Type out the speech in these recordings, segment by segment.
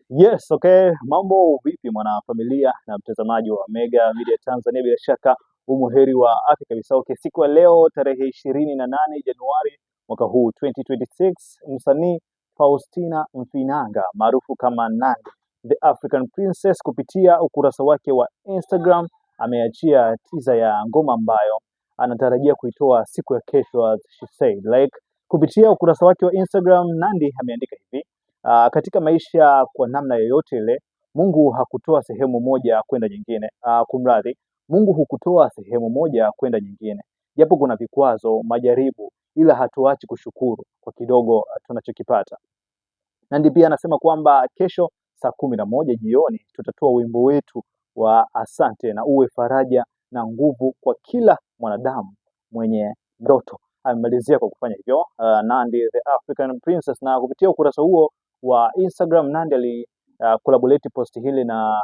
Yes, okay. Mambo vipi mwanafamilia na mtazamaji wa Mega Media Tanzania, bila shaka umuheri wa afya kabisa. Okay, siku ya leo tarehe 28 Januari mwaka huu 2026, msanii Faustina Mfinanga maarufu kama Nandy the African Princess kupitia ukurasa wake wa Instagram ameachia teaser ya ngoma ambayo anatarajia kuitoa siku ya kesho, as she said. Like, kupitia ukurasa wake wa Instagram Nandy ameandika hivi: katika maisha kwa namna yoyote ile, Mungu hakutoa sehemu moja kwenda nyingine. Kumradhi, Mungu hukutoa sehemu moja kwenda nyingine, japo kuna vikwazo, majaribu, ila hatuachi kushukuru kwa kidogo tunachokipata. Nandy pia anasema kwamba kesho saa 11 jioni tutatoa wimbo wetu wa asante na uwe faraja na nguvu kwa kila mwanadamu mwenye ndoto. Amemalizia kwa kufanya hivyo Nandy the African Princess, na kupitia ukurasa huo wa Instagram Nandy ali collaborate post hili na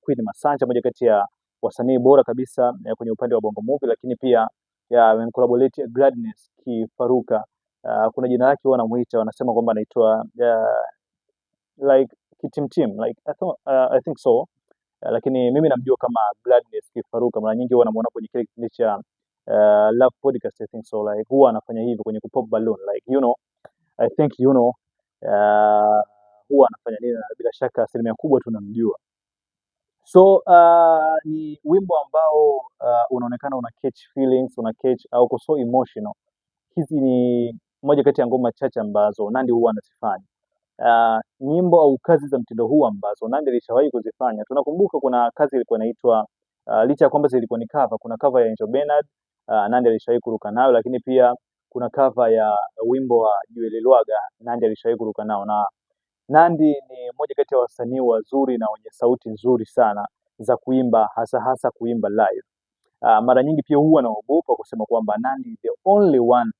Queen Masanja, moja kati ya wasanii bora kabisa kwenye upande wa Bongo Movie, lakini pia amemcollaborate Gladness Kifaruka. Kuna jina lake wanamuita, wanasema kwamba anaitwa like Kitimtim, like I thought, I think so. Lakini mimi namjua kama Gladness Kifaruka. Mara nyingi huwa namuona kwenye kile kipindi cha Love Podcast, I think so, like huwa anafanya hivyo kwenye kupop balloon, like you know, I think you know, huwa anafanya nini, na bila shaka asilimia kubwa tunamjua. So ni wimbo ambao unaonekana una catch feelings, una catch au uko so emotional. Hizi ni moja kati ya ngoma chache ambazo Nandy huwa anazifanya. Nyimbo au kazi za mtindo huu ambazo Nandy alishawahi kuzifanya, tunakumbuka kuna kazi ilikuwa inaitwa licha ya kwamba zilikuwa ni cover, kuna cover ya Angel Bernard, Nandy alishawahi kuruka nayo, lakini pia kuna cover ya wimbo wa Joel Lwaga, Nandy alishawahi kuruka nao. Na Nandy ni mmoja kati ya wasanii wazuri na wenye sauti nzuri sana za kuimba, hasa hasa kuimba live. Mara nyingi pia huwa naogopa kusema kwamba Nandy is the only one,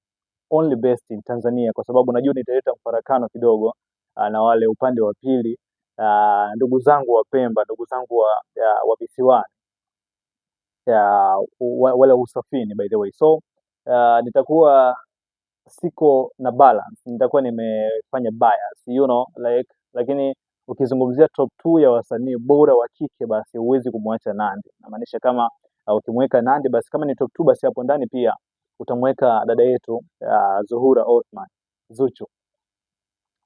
only best in Tanzania, kwa sababu najua nitaleta mfarakano kidogo na wale upande wa pili, ndugu zangu wa Pemba, ndugu zangu wa visiwani, wale wa usafini, by the way. So nitakuwa siko na balance, nitakuwa nimefanya bias, you know, like, lakini ukizungumzia top 2 ya wasanii bora wa kike basi huwezi kumwacha Nandy. Namaanisha kama ukimweka Nandy basi kama ni top 2 basi hapo ndani pia utamweka dada yetu Zuhura Othman Zuchu.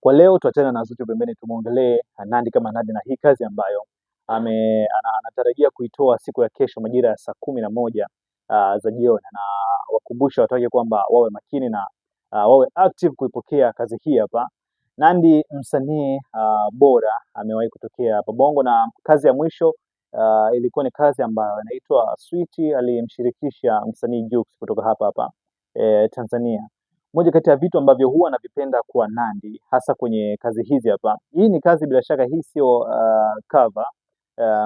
Kwa leo tuachane na Zuchu pembeni, tumuongelee Nandy kama Nandy na hii kazi ambayo anatarajia kuitoa siku ya kesho majira ya saa 11 za jioni, na wakumbusha watu wake kwamba wawe makini na wawe active kuipokea kazi hii hapa. Nandy msanii bora amewahi kutokea hapa Bongo, na kazi ya mwisho ilikuwa ni kazi ambayo inaitwa Sweet, alimshirikisha msanii Jux kutoka hapa hapa Tanzania. Moja kati ya vitu ambavyo huwa navipenda kwa Nandy hasa kwenye kazi hizi hapa, hii ni kazi bila shaka, hii sio cover,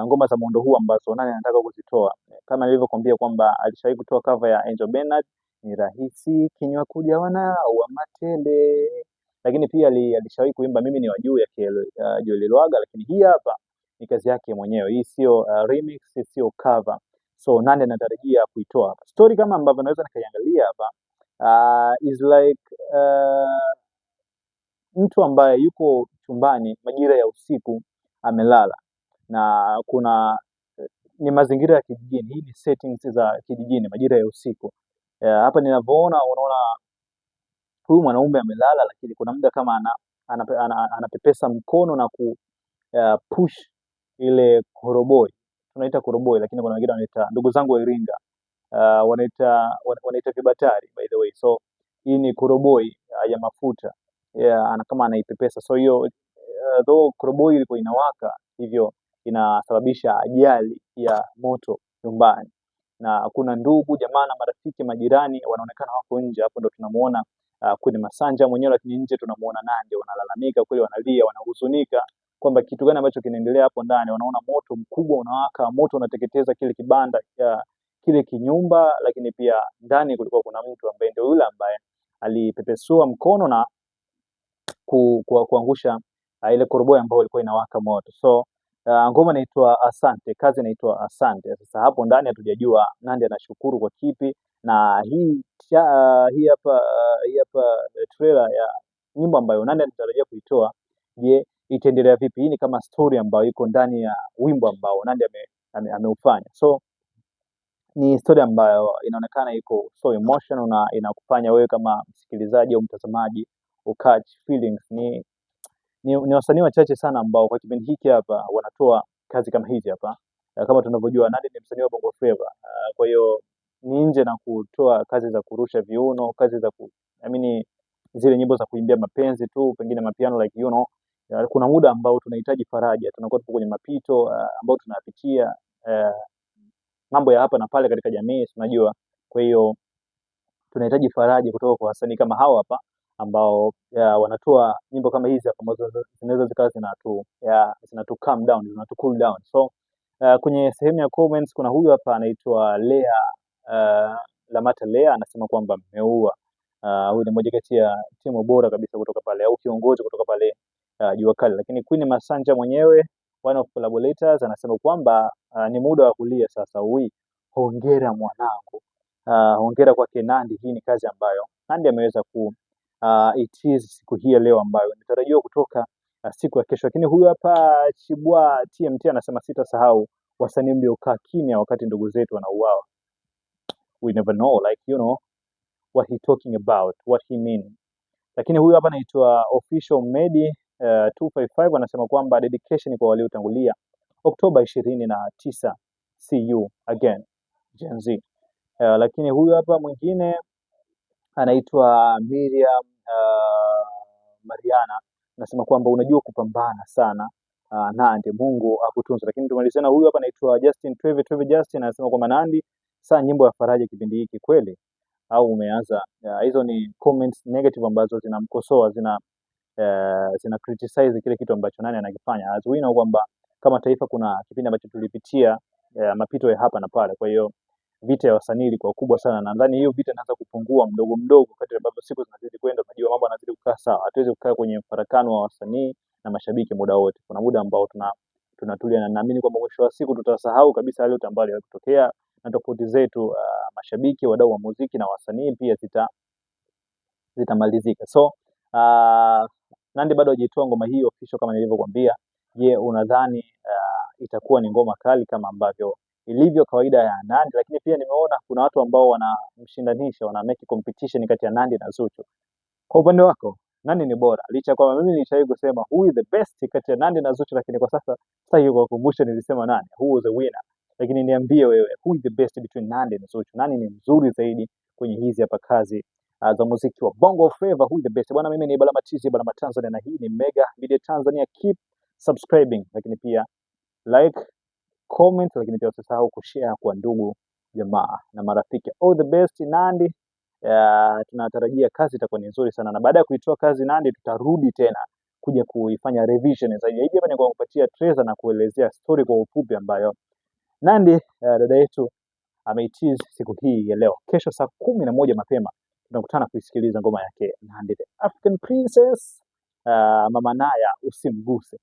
ngoma za muundo huu ambazo Nandy anataka kuzitoa, kama nilivyokuambia kwamba alishawahi kutoa cover ya Angel Bernard, ni rahisi kinywa kujawa wa matele, lakini pia alishawahi kuimba mimi ni wa juu ya Joel Lwaga, lakini hii hapa ni kazi yake mwenyewe, hii sio remix, sio cover. So Nandy anatarajia kuitoa hapa. Story kama ambavyo naweza nikaiangalia hapa is like mtu ambaye yuko chumbani majira ya usiku amelala na kuna ni mazingira ya kijijini. Hii ni settings za kijijini majira ya usiku. Hapa ninavyoona, unaona huyu mwanaume amelala, lakini kuna muda kama anapepesa mkono na ku push ile koroboi, tunaita koroboi, lakini kuna wengine wanaita, ndugu zangu wa Iringa, wanaita vibatari, by the way. So hii ni koroboi ya mafuta, yeah, kama anaipepesa. So hiyo though koroboi ilikuwa inawaka, hivyo inasababisha ajali ya moto nyumbani, na kuna ndugu jamaa na marafiki majirani wanaonekana wako nje. Hapo ndo tunamuona Queen Masanja mwenyewe, lakini nje tunamuona Nandy, wanalalamika kweli, wanalia, wanahuzunika kwamba kitu gani ambacho kinaendelea hapo ndani. Wanaona moto mkubwa unawaka, moto unateketeza kile kibanda ya kile kinyumba, lakini pia ndani kulikuwa kuna mtu ambaye ndio yule ambaye alipepesua mkono na kuangusha ile koroboi ambayo ilikuwa inawaka moto. So ngoma inaitwa Asante, kazi inaitwa Asante. Sasa hapo ndani hatujajua Nandy anashukuru kwa kipi, na hii hapa trailer ya nyimbo ambayo Nandy anatarajia kuitoa. Je, Itaendelea vipi? Hii ni kama story ambayo iko ndani ya wimbo ambao Nandy ameufanya. So ni story ambayo inaonekana iko so emotional na inakufanya wewe kama msikilizaji au mtazamaji ucatch feelings. Ni wasanii wachache sana ambao kwa kipindi hiki hapa wanatoa kazi kama hizi hapa. Kama tunavyojua, Nandy ni msanii wa Bongo Flava. Kwa hiyo ni nje na kutoa kazi za kurusha viuno, kazi za ku, I mean, zile nyimbo za kuimbia mapenzi tu, pengine mapiano, like you know. Kuna muda ambao tunahitaji faraja, tunakuwa tupo kwenye mapito ambao tunapitia mambo ya hapa na pale katika jamii, tunajua. Kwa hiyo tunahitaji faraja kutoka kwa wasanii kama hawa hapa ambao wanatoa nyimbo kama hizi hapa ambazo zinaweza zikawa zinatu calm down, zinatu cool down. So kwenye sehemu ya comments kuna huyu hapa anaitwa Lea, Lamata Lea, anasema kwamba mmeua. Huyu ni mmoja kati ya timu bora kabisa kutoka pale au kiongozi kutoka pale Jua Kali. Lakini Queen Masanja mwenyewe, one of collaborators, anasema kwamba ni muda wa kulia sasa. Ui, hongera mwanangu. Hongera kwake Nandy. Hii ni kazi ambayo Nandy ameweza ku itease siku hii ya leo ambayo inatarajiwa kutoka siku ya kesho. Lakini huyu hapa Chibwa TMT anasema, "Sitasahau wasanii mliokaa kimya wakati ndugu zetu wanauawa." We never know, like you know what he talking about, what he mean. Lakini huyu hapa anaitwa Official Medi 255 anasema kwamba dedication kwa waliotangulia, Oktoba 29, see you again Gen Z. Lakini huyu hapa mwingine anaitwa Miriam Mariana, anasema kwamba unajua kupambana sana, Nandy, Mungu akutunze. Lakini tumalizia na huyu hapa anaitwa Justin Tweve Tweve Justin, anasema kwamba Nandy, saa nyimbo ya faraja kipindi hiki kweli au umeanza? Hizo ni comments negative ambazo zinamkosoa, zina criticize kile kitu ambacho nani anakifanya. As we know kwamba kama taifa kuna kipindi ambacho tulipitia mapito ya hapa na pale, kwa hiyo vita ya wasanii ilikuwa kubwa sana. Nadhani hiyo vita inaanza kupungua mdogo mdogo kadri ambavyo siku zinazidi kwenda. Unajua mambo yanazidi kukaa sawa. Hatuwezi kukaa kwenye mfarakano wa wasanii na mashabiki muda wote. Kuna muda ambao tunatulia na naamini kwamba mwisho wa siku tutasahau kabisa yale yote ambayo yaliwahi kutokea na tofauti zetu mashabiki, wadau wa muziki na wasanii pia zitamalizika. So Nandy bado hajaitoa ngoma hii official kama nilivyokuambia. Je, unadhani itakuwa ni ngoma kali kama ambavyo ilivyo kawaida ya Nandy? Lakini pia nimeona kuna watu ambao wanamshindanisha, wana make competition kati ya Nandy na Zuchu. Kwa upande wako, nani ni bora? Licha kwamba mimi nilishawahi kusema who is the best kati ya Nandy na Zuchu, lakini kwa sasa sitaki kuwakumbusha nilisema nani, who was the winner. Lakini niambie wewe, who is the best between Nandy na Zuchu? Nani ni mzuri zaidi kwenye hizi hapa kazi za muziki wa Bongo Flava? Who is the best? Bwana, mimi ni Balama Tizi, Balama Tanzania, na hii ni Mega Media Tanzania. Keep subscribing, lakini pia like, comment, lakini pia usisahau kushare kwa ndugu jamaa na marafiki. All the best, Nandy. Tunatarajia kazi itakuwa ni nzuri sana, na baada ya kuitoa kazi Nandy, tutarudi tena kuja kuifanya revision zaidi. Hivi hapa ni kwa kupatia trailer na kuelezea story kwa ufupi ambayo Nandy, dada yetu ameitease siku hii ya leo. Kesho saa 11 mapema tunakutana kuisikiliza ngoma yake Nandy the African Princess, Mama Naya, usimguse.